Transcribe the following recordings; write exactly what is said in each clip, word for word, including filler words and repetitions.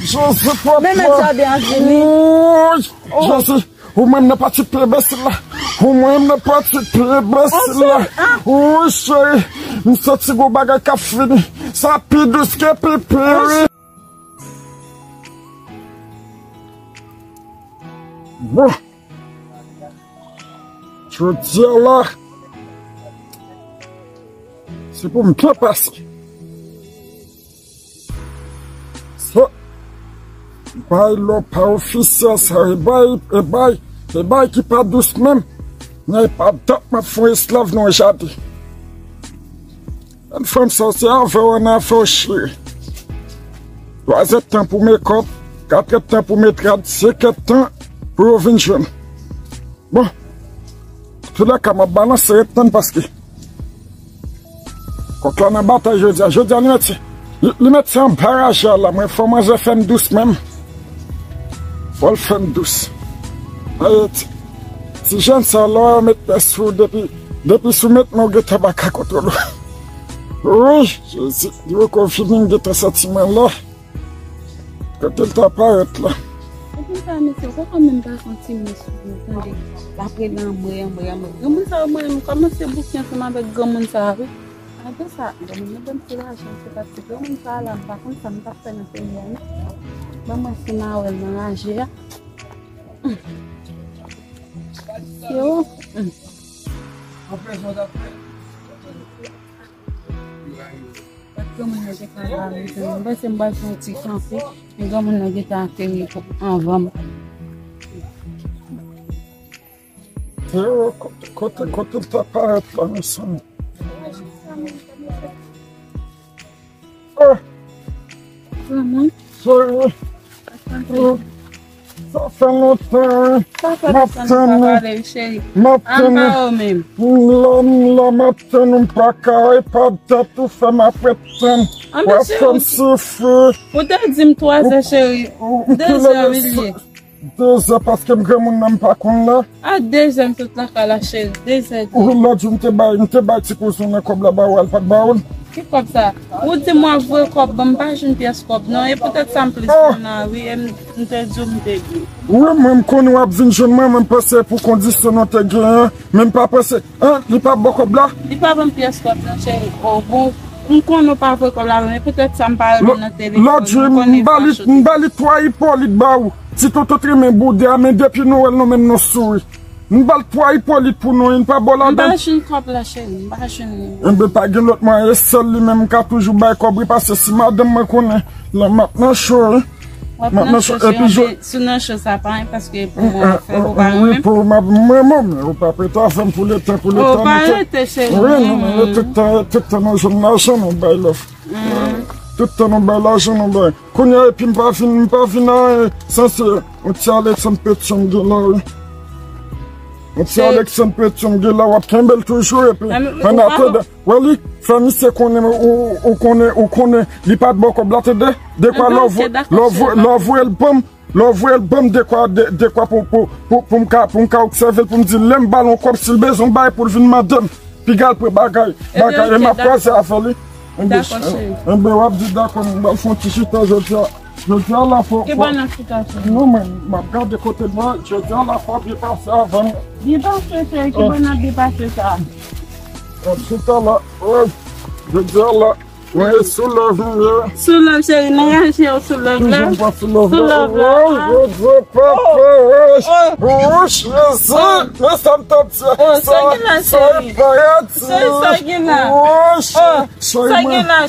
Jezi, papa. Men mèt jaden an vini. Woy, Jezi, ou menm nan pati pye enbesil la. Ou menm nan pati pye enbesil la. Woy, cheri, m santi gon bagay k ap fini. Sa pi dous ke pipi, wi. Bon. Jodi a la, se pou m byen pase. Sa, bay lò pa ofisyèl sa, e bay, e bay, e bay ki pa dous menm. Nan e pa dat m ap fè yon esklav nan yon jaden. Bann fanm sa, se avè w an afè w cheri. Twa zè tan pou make up, kat èdtan pou met rad, senk èdtan pou yo vin jwenn. Bon, toulèka m ap balanse, ret tann paske kòk la nan batay jodi a. Jodi a li mete, li, li mete anba raje a la. Mwen fò manzè fè m dous menm. Fò l fè m dous. Aye, ti, ti jèn sa la, yo met pè sou depi, depi sou met men w gentan pa ka kontwole w. Wi, Jezi, li poko fini, m gentan santi mwen la. Kote l ta parèt la? Epi sa, mesye, ou poko menm pa santi mwen sou mwen, tande. L ap rele anmwe, anmwe, anmwe. Granmoun sa yo, mwen, m kòmanse bouke ansanm avèk granmoun sa a, wi. Apre sa, granmoun nan ban m ti lajan, se pa ti granmoun sa a la, m pa konn sa m t ap fè nan peyi a, non. Ban mwen si m a wè l nan raje a. Yo. Granmoun nan te ka ba m, m panse m pral fè yon ti kanpe, men granmoun nan gentan ateri anvan m. Yo, kote, kote, kote l ta parèt la, mezanmi? Ah! Granmoun. Cheri. Sa fè lontan, wi. Sa fè lontan nou pa pale, wi, cheri. M ap tann ou. M ap tann ou. An pa ou menm. La, la, m ap tann ou, m pa ka, e pa dat ou fè m ap ret tann. W ap fè m soufri. Ou te di m twa zè, cheri. De zè, wi, li ye. De zè, paske m granmoun nan, m pa konn lè. A de zè m sot lakay la, cheri. De zè. Wi, lòt jou m te bay, m te bay ti kouzen nan kòb la ba ou, al pa t ba ou l. Ki kòb sa? Ou di m w ap voye kòb ban m, m pa jwenn pyès kòb non. E poutèt sa m plis vin la, wi, e m, m te di w m te vin. Wi, mwen, m konnen w ap vin jwenn mwen, mwen, m panse pou kondisyon nou te genyen, men m pa panse, an, li pa ba w kòb la? Li pa ban m pyès kòb non, cheri. O, bon, m konnen w pa voye kòb la, men poutèt sa m pa rele w nan telefòn. Lòt jou, m ba li, m ba li twa Ipolit ba ou. Ti tonton te renmen bouda, men depi nou wè l nou menm nou souri. M ba l twa Ipolit pou nou, li pa ba w ladan. M pa jwenn kòb la, cheri, m pa jwenn li. Enben, pa gen lòt mwayen, e sèl li menm m ka toujou bay kòb, wi, paske si madanm mwen konnen, la m ap nan cho, wi. W ap nan cho, cheri, epi si w nan cho sa pa anyen, paske pou mwen w ap fè, ou pa renmen m. Wi, pou mwen, mwen, mwen, ou p ap rete avè m pou letan, pou letènite. Ou pa rete, cheri. Wi, non, non, tout tan, tout tan nou jwenn lajan, nou bay love. Tout tan nou bay lajan, nou bay. Kounye a, epi m pa vin, m pa vin a, e, sanse, yon ti Alexandre Petion m gen la, wi. Yon ti Alexandre Petion m gen la, w ap kenbe l toujou, epi, an atandan, wè li, fè misye konnen, ou, ou konnen, ou konnen, li pa t ba w kòb la, tande? Dekwa lè w voye, lè w voye, lè w voye l ban m, lè w voye l ban m dekwa, de, dekwa pou, pou, pou, pou m ka, pou m ka obsève l, pou m di, lè m ba l yon kòb, si l bezwen yon bagay pou l vin mande m. Piga l pran bagay, bagay, e m ap kwaze avè li. Enben, enben, w ap di dakò, m pral fè yon ti chita jodi a. Jodi a la fò. Ki bò n ap chita, cheri? Non, men, m ap gade kote m ye. Jodi a la fò byen pase avè m. Byen pase, cheri, ki bò n ap byen pase sa? N ap chita la. Jodi a la. Mwen, sou love m ye. Sou love, cheri, nan raje w sou love la. Toujou pa sou love la. Sou love la. Woy, Bondye, papa, woy. Woy, Jezi, men sa m t ap di. Sa, sa e paradi. Cheri, sa gen la? Woy, cheri, cheri, mwen. Cheri, sa gen la?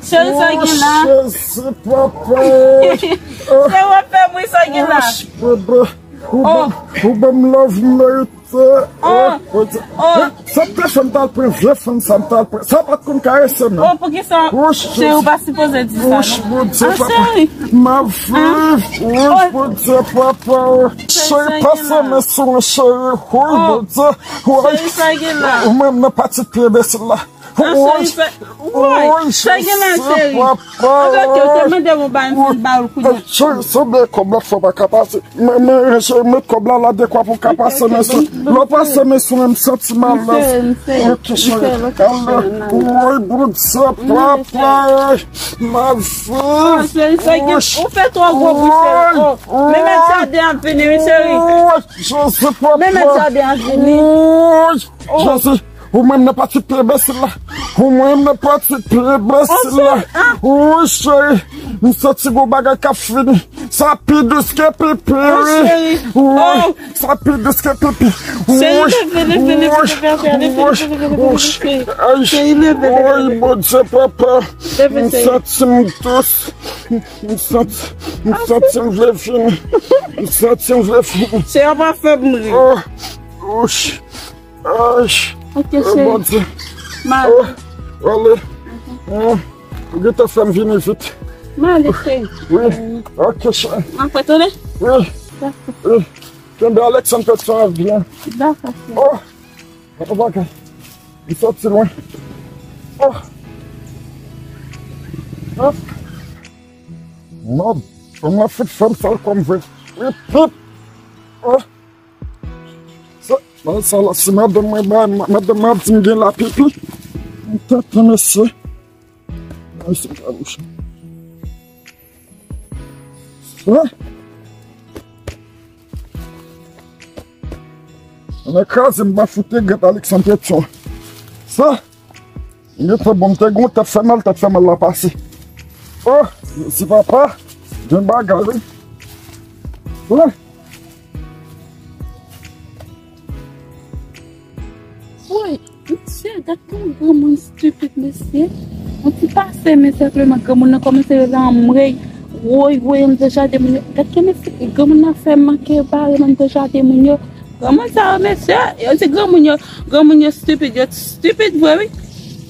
Cheri, sa gen la? Jezi, papa. Se w ap fè m ri, sa gen la? Woy, bebe. Ou ban, ou ban m love m merite. Sa te fè m t al pran vye fanm, sa m t al pran. Sa pa t konn karese menm. Oh, poukisa? Cheri, ou pa sipoze di sa, non. Wouch, Bondye, papa. M ap viv. Wouch, Bondye, papa. Cheri, pase men sou mwen, cheri. Wouch, Bondye. Cheri, sa gen la? Ou menm nan pati pye enbesil la. An cheri fè. Woy, sa gen la cheri. An fèt yo te mande mwen ba m fin ba ou l kounye a. Cheri, se de kòb la fò pa ka pase. Men, men, cheri, met kòb la la dekwa pou ka pase, men si lè w pase, men si m santi m alèz. Ok, cheri. Woy, Bondye, papa. Ma vi. Cheri, sa gen, ou fè twò gwo bouch, cheri. Men mèt jaden ap vini, wi, cheri. Jezi, papa. Men mèt jaden ap vini. Jezi. Ou menm nan pati pye enbesil la. Ou menm nan pati pye enbesil la. Wi, cheri. M santi gon bagay k ap fini. Sa pi dous ke pipi, wi. Wi. Sa pi dous ke pipi. Wi. Wi. Wi, Bondye, papa. M santi m dous. M santi, m santi m vle fini. M santi m vle fini. Cheri, pa fè m ri. Oh, oh. Ay, ok, cheri. Bondye. M ale. Oh, ale. Ou gentan fè m vini vit. M ale, cheri. Wi. Ok, cheri. M ap retounen. Wi. Wi. Kenbe Alexandre Petion byen. Dakò, cheri. Oh, oh, bagay. Li soti lwen. Oh. Oh. Non, fanm la fout fè m sal kò m vre. Wi, pip. Oh. Sa, sa la, si madanm mwen ba, madanm mwen ap di m gen lapipi. M tenten, mesye. Ay, se pa bouch. Sa. Ann kraze m pa foute gèt Alexandre Petion. Sa. M gentan bon, m te gon tèt fè mal, tèt fè mal la pase. Oh, si papa, gen bagay, wi. Wi. Woy, mesye, gad yon granmoun stupid, mesye. Yon ti pase, men senpleman, granmoun nan kòmanse rele anmwey. Woy, woy, anndan jaden moun yo. Gad ke mesye, granmoun nan fè manke bare anndan jaden moun yo. Granmoun sa yo, mesye, yo di granmoun yo, granmoun yo stupid, yo stupid vre, wi.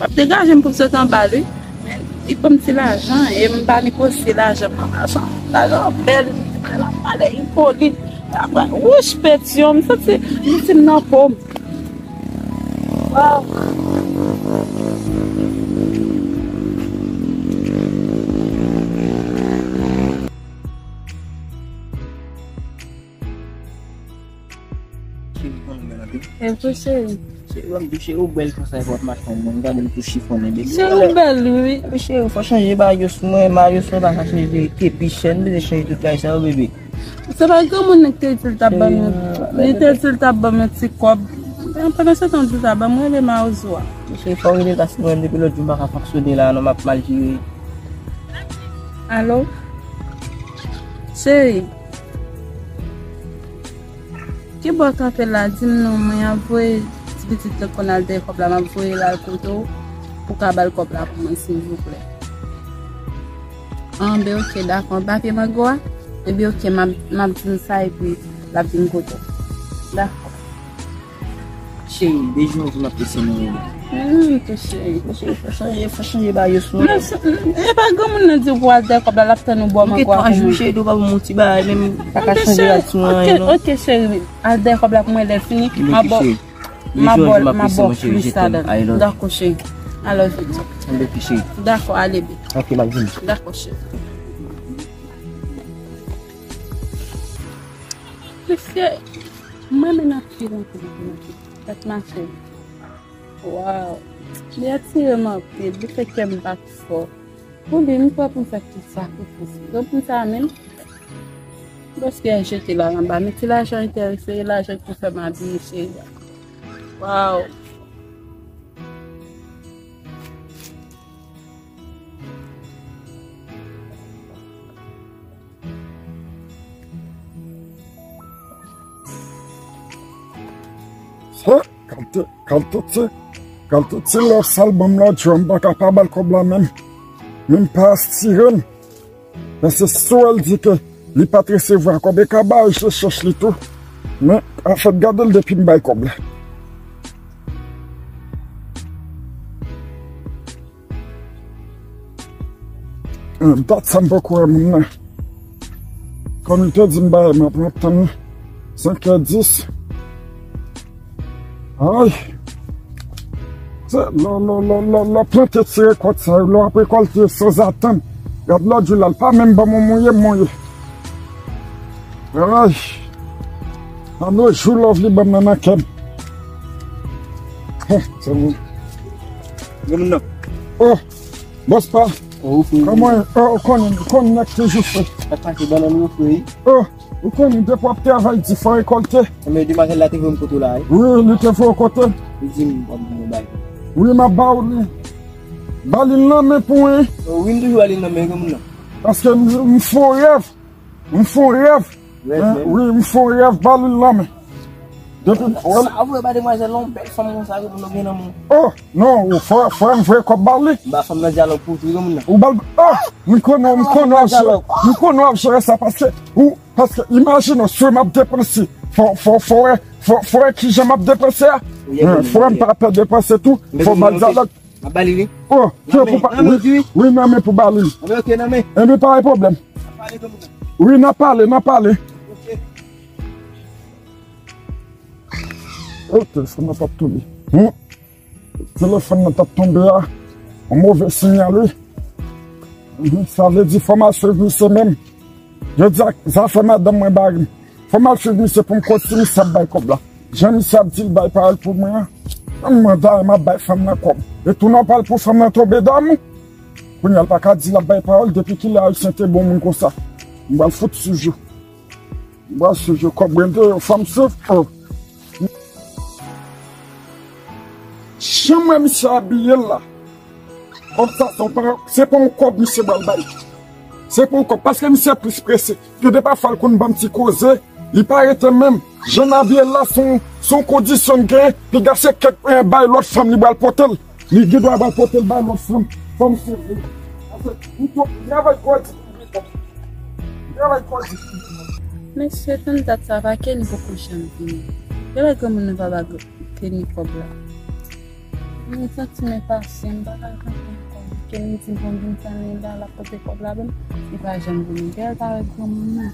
M ap degaje m pou m sot anba l, wi. Men, li ban m ti lajan, e m pa negosye lajan, m pa lajan. Lajan bèl, l ap pale, li poli. Apre, wouch, Petyon, m santi, m santi m nan po m. Waw. Cheri, konnen bèl anpil. E pou cheri. Cheri, ban m di cheri, ou bèl konsa, e pou w ap mache yon moun, gade m tou chifonnen, bebe. Cheri, ou bèl, wi. Epi cheri, fò chanje mayo sou mwen, mayo sou mwen pa ka chanje verite, pi chè, m bezwen chanje tout bagay sa yo, bebe. Se pa granmoun nan ki te di l t ap ban m yon, li te di l t ap ban m yon ti kòb. Pandan se tan, l di l t ap ban m, rele mawozo a. Cheri, fò w rele l, paske mwen menm depi lòt jou m pa ka fonksyone la, non, m ap mal jere. Alo? Cheri. Kibò w kanpe la, di m non, mwen ap voye ti pitit la konn al dèyè kòb la, m ap voye l al kote w pou w ka ba l kòb la pou mwen, silvouplè. Anben, ok, dakò. Anba pye mango a? Ebyen, ok, m ap, m ap di l sa epi l ap vin kote w. Dakò. Cheri, de jou an jou m ap eseye nou rele. Hmm, tou cheri, tou cheri, fò chanje, fò chanje bagay yo sou mwen. Non, se, e pa granmoun nan di w pou al dèyè kòb la, l ap tann ou ba w mango a pou mwen. Gen twa jou, cheri, tou pa pou mwen ti bagay, menm pa ka chanje rad sou mwen, non. Ok, cheri, al dèyè kòb la pou mwen, lè l fini, m a ba w, m a ba w, m a ba w plis ladan. Dakò, cheri. I love you. Anben, ok, cheri. Dakò, ale, bebe. Ok, m ap vini. Dakò, cheri. Mesye, mwen menm ap fil anpil, anpil, anpil. Tèt mache. Waw. Li atire m anpil, li fè kè m bat fò. Pou li, m prè pou m fè tout sakrifis. Granmoun sa menm, paske al jete l al anba. Men ti lajan enterese, lajan ki pou fè m abiye cheri a. Waw. Sa, kalte, kalte ti, kalte ti lè sal ban m lòt jou a, m pa ka pa ba l kòb la menm. Menm pa estire m. Men se si w wè l di ke li pa t resevwa kòb, e ka ba l chèch li tou. Men, anfèt, gade l depi m bay kòb la. An dat sa m poko wè moun nan. Kòm li te di m bay, m ap, m ap tann li. Senk è dis. Ay. Lò, lò, lò, lò, lò, plante ti rekòt sa yo, lè w ap rekòlte sanzatann. Gad lòt jou la, l pa menm ban m yon mouye m mouye. Ay. Ann yon jou lòv li ban m nan nan kè m. Heh, se moun. Gen moun nan. Oh, bòs pa. Oh, ou fè. Kòman, oh, ou konnen, ou konnen nèg toujou fre. Sa pase bannann yo fre, wi. Oh. Ou konnen depi w ap travay di fò rekòlte. Men demwazèl la te voye m kote w la, wi. Wi, li te voye w kote. Li di m w ap ban m yon bagay. Wi, m ap ba w li. Ba li l nan men pou mwen. Wi, m toujou ba li l nan men, granmoun nan. Paske m, m fè yon rèv. M fè yon rèv. Rèv menm. Wi, m fè yon rèv, ba li l nan men. Depi sa vre, ba demwazèl la yon bèl fanm konsa, granmoun nan gen nan men. Oh, non, ou fè, fè m voye kòb ba li. M ba fanm nan dyalòg pou tou, granmoun nan. Ou ba l, oh, m konnen, m konnen w ap jere, m konnen w ap jere sa paske ou Paske imajine w, si m ap depanse, fò, fò, fò wè, fò, fò wè kijan m ap depanse a. Frè m pa pè depanse tou, fò ba l dyalòg. M ap ba li, wi. Oh, se pou pa, wi, wi, nan men pou ba li. Enben, pa gen pwoblèm. Wi, n a pale, n a pale. Oh, telefòn nan p ap tonbe. Hmm. Telefòn nan t ap tonbe a, yon move siyal, wi. Mhm, sa vle di fò m al swiv misye menm. Jodi a, zafè madanm mwen bare m. Fò m al swiv misye pou m konn si misye ap bay kòb la. Jan misye ap di l bay pawòl pou mwen an, m manda m ap bay fanm nan kòb. E tou nòmal pou fanm nan tonbe damou. Kounye a l pa ka di l ap bay pawòl, depi kilè Ayisyen te bon moun konsa. M pral fout sou jou. Bò, si je kòb mwen de yo, fò m swiv. Oh. Jan mwen misye abiye l la. Kòb sa, se pa, se pa yon kòb misye pral bay. Se pa yon kòb, paske misye plis prese. Gen de pafwa l konn ban m ti koze, li pa rete menm. Jan n abiye l la, se yon, se yon kondisyon l genyen, piga se kèk, eh, bay lòt fanm li pral pote l. Li gen dwa pral pote l bay lòt fanm. Fò m swiv li. Paske m twò, travay twò di pou li. Travay twò di pou li. Mesye, tann dat sa, pa Kenny poko janm vini. Genlè granmoun nan pa ba Kenny kòb la. Mwen santi m enpasyan, m pa ka tann ankò. Kenny di m pou m vin tann li la, l ap pote kòb la ban m. Li pa janm vini. Genlè l pa wè granmoun nan.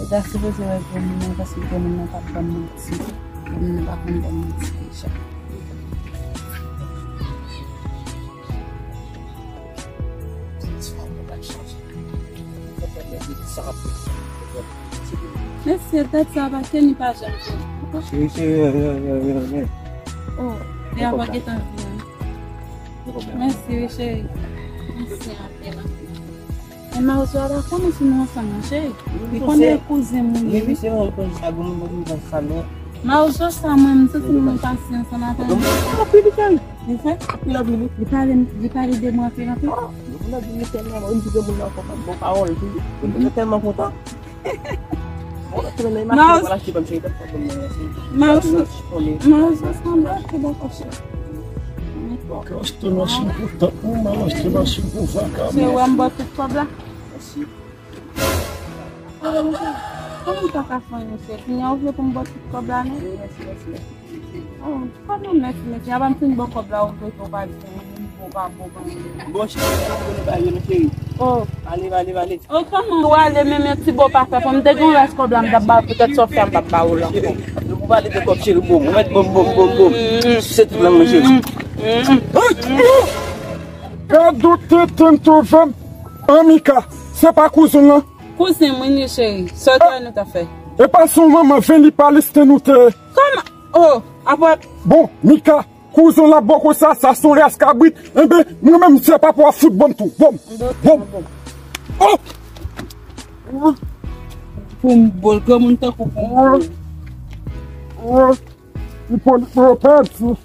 Li ta sipoze wè granmoun nan, paske granmoun nan p ap ban m manti. Granmoun nan pa konn ban m manti deja. Mesye, dat sa pa Kenny pa janm vini. Cheri, cheri, ren, ren, ren, ren, ren. Oh, li ap gentan vini. Mèsi, wi, cheri. Mèsi anpil, anpil. E Mawozo a pa konnen si nou ansanm non, cheri. Li konnen kouzen m ou ye, wi. Wi, se mwen konn sa, granmoun mwen konn sa, non. Mawozo sa, mwen, m santi m gen pasyans an atè. Anpil, cheri. Li fè? Anpil, anpil, wi. Li pale, li pale de mwen anpil, anpil. Ah, granmoun nan di li tèlman, li di granmoun nan fò m bon pawòl, wi. Granmoun nan tèlman kontan. Mawozo, Mawozo sanble ak Keboko, cheri. Kè achte machin pou tèt mwen, m al achte machin pou vagabon. Se wè m ba w tout kòb la. Mèsi. Kòman w pa ka fè anyen, cheri? Kounye a ou vle pou m ba w tout kòb la, non? Wi, mèsi, mèsi, mèsi. Oh, pa nan mèsi, mèsi. Avan m fin ba w kòb la, ou vle ou pa di anyen, ou pa bon, pa bon. Bon, cheri, nou pa yo, non, cheri. Oh. Ale, ale, ale. Oh, kòman ou ale menm yon ti bo pa fè pou m te gen yon rès kòb la, m t ap ba w, poutèt sa w fè a, m p ap ba w l ankò. Nou pou pale de kòb, cheri, bom. Ou mèt bom, bom, bom, bom. Sise tout lang mwen, cheri. Gad ou tenten twouve m. An, Mika, se pa kouzen w lan? Kouzen mwen ye, cheri. Sa w te wè nou ta fè? E pa se yon manman venlipalis nou te ye? Kòman? Oh, apre. Bon, Mika, kouzen w la bò konsa, sa se yon rès kabrit. Enben, mwen menm, se pa pou w ap fout ban m tou. Bon, bon. Oh! Pou m bòl granmoun tankou pou m bòl. Oh! Ipolit mwen pèdi.